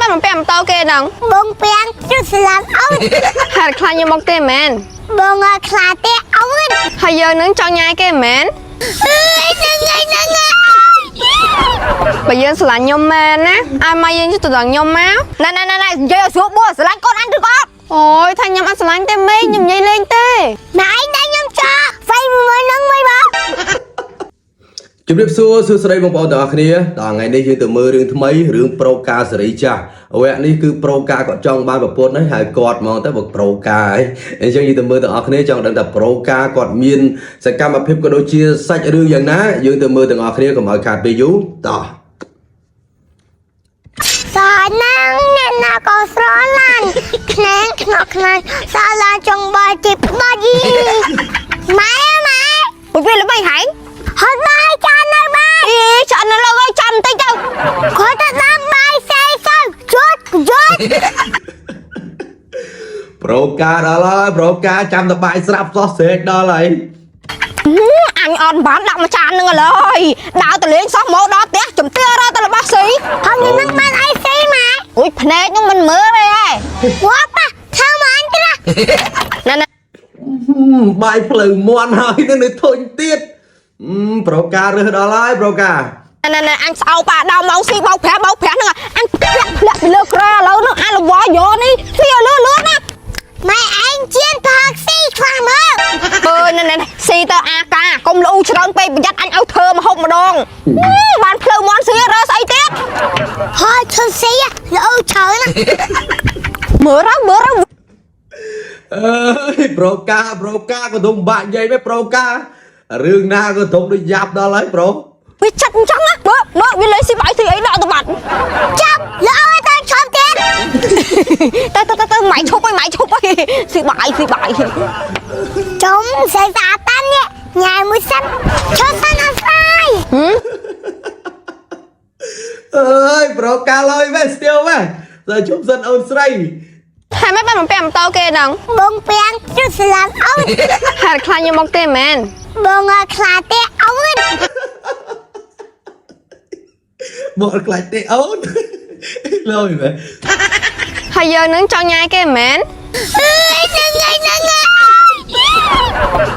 បានបំពាក់ម៉ូតូគេហ្នឹង បងពាំងជិះស្លាប់អូន ហេតុខ្លាចខ្ញុំមកទេមែន បងអត់ខ្លាចទេអូន ហើយយើងនឹងចង់ញ៉ាយគេមែន អើយហ្នឹងហើយហ្នឹងហើយ បើយើងស្រឡាញ់ខ្ញុំមែនណាឲ្យមកយើងជិះទៅដល់ខ្ញុំមក ណែណែណែណែនិយាយឲ្យស្រួលបួស្រឡាញ់កូនអញឬក៏អត់ អូយថាខ្ញុំអត់ស្រឡាញ់ទេមេខ្ញុំនិយាយលេងទេ ម៉ែឯងដាក់ខ្ញុំចោលໄຟមួយហ្នឹងមិនបង ជំរាបសួរសួស្តីបងប្អូនទាំងអស់គ្នាដល់ថ្ងៃនេះយើងទៅមើលរឿងថ្មីរឿងប្រូកាសេរីចាស់វគ្គនេះគឺប្រូកាគាត់ចង់បានប្រពន្ធហើយហើយគាត់ហ្មងទៅបើប្រូកាហើយអញ្ចឹងយើងទៅមើលទាំងអស់គ្នាចង់ដឹងថាប្រូកាគាត់មានសកម្មភាពក៏ដូចជាសាច់រឿងយ៉ាងណាយើងទៅមើលទាំងអស់គ្នាកុំឲ្យខាតពេលយូរតោះ សាណាងអ្នកណាក៏ស្រឡាញ់ខ្នាងខ្នក់ខ្នាញ់សាឡាចង់បាយជីផ្ដាច់យីម៉ែម៉ែ ពុយវាល្បីហែង ហត់បាយចាននៅបាយ អីឆ្អិននៅលើអើយចាំបន្តិចទៅ គាត់ទៅដាំបាយសេសើជត់ជត់ ប្រូកាដល់ហើយប្រូកាចាំតបាយស្រាប់សោះស្រែកដល់ហើយ អញអត់បានដាក់មួយចានហ្នឹងឥឡូវដើរទៅលេងសោះមកដល់ផ្ទះជំទារទៅរបស់ស៊ី ហើយនឹងបានអីស៊ីម៉ែ អូយភ្នែកហ្នឹងមិនមើលទេហ៎ វ៉ាប៉ាធ្វើមកអញត្រាស់ ណែណែ បាយផ្លូវមន់ហើយនឹងនៅធុញទៀតប្រូការរើសដល់ហើយប្រូកា ណែណែអញស្អោប៉ាដល់ម៉ោងស៊ីបោកប្រាស់បោកប្រាស់ហ្នឹងអញធ្លាក់ធ្លាក់ពីលើក្រែឥឡូវហ្នឹងអាលវយកនេះស៊ីឲ្យលឿនលឿនណា ម៉ែឯងជៀនផឹកស៊ីខ្វះមើល អើយណែណែស៊ីទៅអាកាកុំលូច្រើនពេកប្រយ័ត្នអញឲ្យធ្វើមកហូបម្ដងបានភ្លៅមន់ស៊ីរើស្អីទៀត ហើយឈុតស៊ីល្អច្រើនណា មើលទៅមើលទៅ អើយប្រូកាប្រូកាក៏ធំបាក់និយាយមែនប្រូការឿងណាក៏ធំដូចយ៉ាប់ដល់ហើយប្រូ វាចិត្តអញ្ចឹងណាមើលមើលវាលេងស៊ីបាយស៊ីអីដាក់ទៅបាត់ ចាប់ល្អតែឈប់ទៀត ទៅទៅទៅទៅម៉ៃឈប់អីម៉ៃឈប់អីស៊ីបាយស៊ីបាយ ចំស្អីស្អាតតាន់នេះញ៉ែមួយសិនឈប់សិនអត់ស្រាយ អើយប្រូកាលយមែនស្ទៀវមែនតែជុំសិនអូនស្រី ហើយមិនបានបំពាក់ម៉ូតូគេហ្នឹង បងពាំងជិះស្លាប់អូន ហេតុខ្លាចខ្ញុំមកទេមែន បងអត់ខ្លាចទេអូន មកអត់ខ្លាចទេអូនលយមែន ហើយយើងនឹងចង់ញ៉ាយគេមែន អើយហ្នឹងហើយហ្នឹងហើយ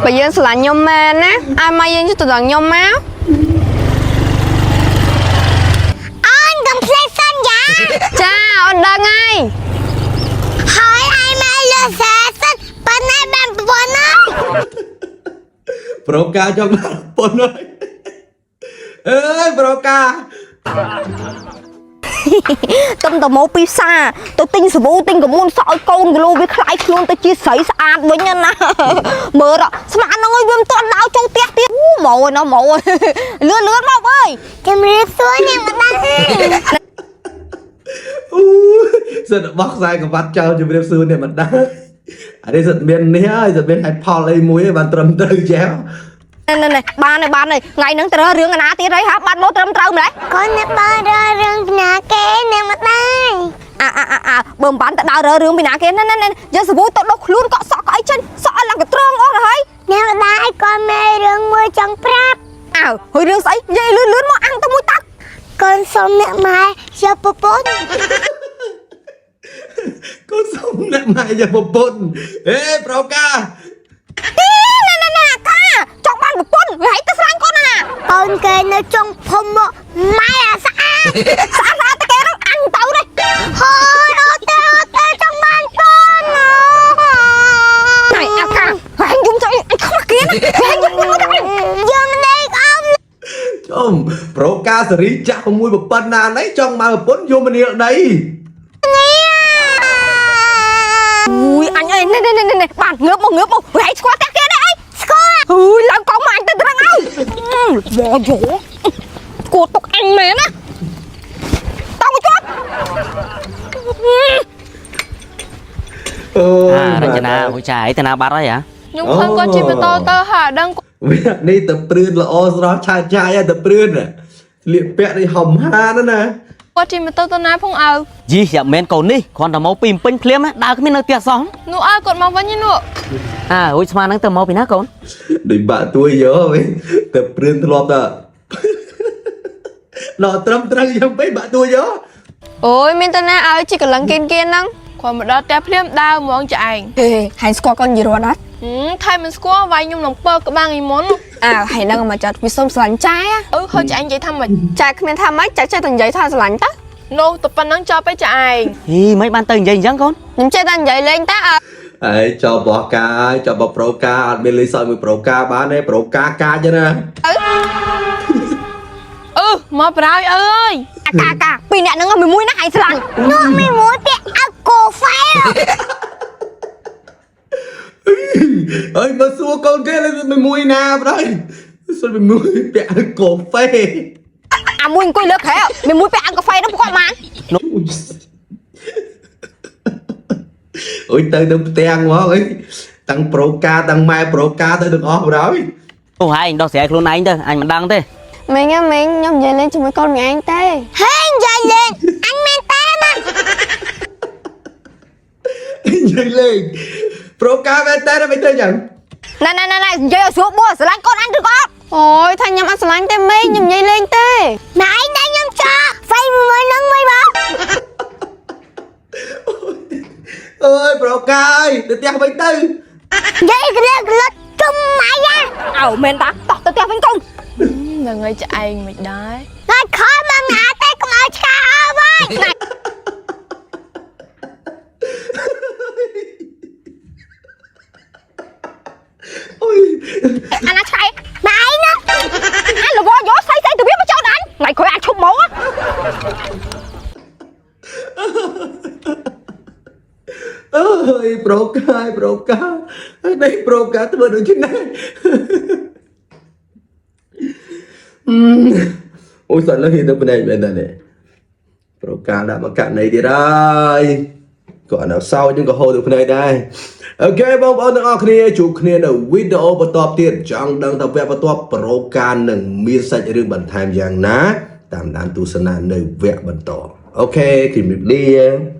បើយើងស្រឡាញ់ខ្ញុំមែនណាឲ្យមកយើងជិះទៅដល់ខ្ញុំមក អូនកុំភ្លេចសន្យា ចាអូនដឹងហើយ ហើយឯម៉ែលើសែសិនប៉ុណ្ណេះបានប្រពន្ធហើយ ប្រូកាចង់បានប្រពន្ធហើយអើយប្រូកា ទំតមកពីផ្សារទៅទិញសាប៊ូទិញកមួនសក់ឲ្យកូនគីឡូវាคล้ายខ្លួនទៅជាស្រីស្អាតវិញណាមើលស្មានហ្នឹងអើយវាមិនទាន់ដើរចូលផ្ទះទៀតមកឯណោះមកលឿនលឿនមកអើយ ជំរាបសួរអ្នកម្ដាយ អូសិនបោះខ្សែក្បាត់ចោលជំរាបសួរអ្នកម្ដាយអានេះសិតមាននេះហើយសិតមានហេតុផលអីមួយហើយបានត្រឹមត្រូវចេះ ណែណែណែបានហើយបានហើយថ្ងៃហ្នឹងត្រូវរឿងអាណាទៀតហើយហាបានមកត្រឹមត្រូវម្ល៉េះ កូនអ្នកបងរករឿងពីណាគេអ្នកម្ដាយ អាអាអាអាបើមិនបានទៅដើររើរឿងពីណាគេណែណែណែយកសាប៊ូទៅដុសខ្លួនកក់សក់កក់អីចេញសក់ឲ្យឡើងកត្រងអស់ទៅហើយ អ្នកម្ដាយកូនមានរឿងមួយចង់ប្រាប់ អើហើយរឿងស្អីនិយាយលឿនលឿនមកអាំងទៅមួយតាក់ កូនសុំអ្នកម៉ែយកប្រពន្ធ កូនសុំអ្នកម៉ែយកប្រពន្ធអេប្រូកា ទីណែណែណែអាកាចង់បានប្រពន្ធវាឲ្យទៅស្រាញ់កូនណា កូនគេនៅចុងភូមិមកម៉ែអាស្អាត ស្អាតស្អាតតែគេហ្នឹងអាំងទៅនេះ ហើយអត់ទេអត់ទេចង់បានកូន ណែអាកាហើយយំទៅអញខ្មាស់គេណាហើយយំទៅ យកម្ដេចអម ជុំប្រូកាសេរីចាស់6ប្រពន្ធណាណីចង់មកប្រពន្ធយកមនាលដី អូយអញអីណែណែណែណែបានងើបមកងើបមកហើយស្គាល់តែគេដែរអី ស្គាល់ អើយឡើងកង់មកអញទៅត្រង់ហើយវ៉យោគួរទុកអញមែនណាតោះមកជាប់ អូយ អារចនាអូចាអីទៅណាបាត់ហើយហ៎ ខ្ញុំឃើញគាត់ជិះម៉ូតូទៅហើយអត់ដឹង វានេះទៅព្រឿនល្អស្រស់ឆាតឆាយហើយទៅព្រឿនលៀកពាក់នេះហំហាណាស់ណា គាត់ជិះម៉ូតូទៅណាផងអើ យីយ៉ាមែនកូននេះគ្រាន់តែមកពីពេញភ្លាមដើរគ្មាននៅផ្ទះសោះ នោះអើគាត់មកវិញឯនោះ អើរួចស្មានហ្នឹងទៅមកពីណាកូន ដូចបាក់ទួយយកវិញទៅព្រឿនធ្លាប់តដល់ត្រឹមត្រូវយ៉ាងពេកបាក់ទួយយក អូយមានតាណាឲ្យជីកលឹងគៀនគៀនហ្នឹង គ្រាន់មកដល់ផ្ទះភ្លាមដើរហ្មងចាឯង ហេហែងស្គាល់កូនយីរត់អត់ ហឹមថៃមិនស្គាល់វាយខ្ញុំនឹងពើក្បាំងឯមុន អើហែងហ្នឹងមកចាត់វាសុំស្រឡាញ់ចែ អឺហូចចាឯងនិយាយថាម៉េច ចែគ្មានថាម៉េចចែចេះតែនិយាយថាស្រឡាញ់តា នោះតែប៉ុណ្្នឹងចប់ឯចាឯង ហីមិនបានទៅនិយាយអញ្ចឹងកូន ខ្ញុំចេះតែនិយាយលេងតាអើ ហើយចប់បោះការចប់បោះប្រូការអត់មានលុយសោយមួយប្រូការបានទេប្រូការកាចណា អឺមកប្រោយអើយ អាកាកាពីរអ្នកហ្នឹងមួយមួយណាហែងស្រឡាញ់ នោះមីមួយពាក់អាកូហ្វែ អើយមកសួរកូនគេលេងមួយណាប្រហែលសុទ្ធមួយពាក់កាហ្វេ អាមួយអង្គុយលើក្រែមួយមួយពាក់អាកាហ្វេហ្នឹងប្រកបបាន អុយទៅទៅផ្ទាំងហ្មងអីតាំងប្រូការតាំងម៉ែប្រូការទៅទាំងអស់ប្រហែល អូហែងដោះស្រាយខ្លួនឯងទៅអញមិនដឹងទេ មីងមីងខ្ញុំនិយាយលេងជាមួយកូនមីងឯងទេ ហេនិយាយលេងអញមែនតើណា និយាយលេងប្រូការមែនតើមិនទៅយ៉ាង ណែណែណែណែនិយាយឲ្យស្រួលបួស្រឡាញ់កូនអញឬក៏អត់ អូយថាខ្ញុំអត់ស្រឡាញ់ទេមីងខ្ញុំនិយាយលេងទេ ម៉ែឯងដែលខ្ញុំចោលហ្វៃមួយនឹងមួយបង អើយប្រូការអើយទៅផ្ទះវិញទៅ និយាយក្លឹកក្លឹកជុំម៉ៃយ៉ា អើមែនតាតោះទៅផ្ទះវិញកូន ហ្នឹងហើយចាឯងមិនដែរ ថ្ងៃខំមកណាតែកុំឲ្យឆ្កែអើវិញ អូយ អាណាឆ្កែ ម៉ែឯងណា អញលវយកស្អីស្អីទៅវាមកចោលអញថ្ងៃក្រោយអញឈប់មក អើយប្រូការប្រូការនេះប្រូការធ្វើដូចនេះអូយសត្វលើទៅភ្នែកមែនតើនេះប្រូការដាក់មកករណីទៀតហើយក៏អត់សោចនឹងក៏ហូរទៅភ្នែកដែរ OK បងប្អូនទាំងអស់គ្នាជួបគ្នានៅវីដេអូបន្តទៀតចង់ដឹងថាវគ្គបន្ទាប់ប្រូការនឹងមានសាច់រឿងបន្ថែមយ៉ាងណា តាមដានទស្សនានៅវគ្គបន្ត OK ជំរាបលា។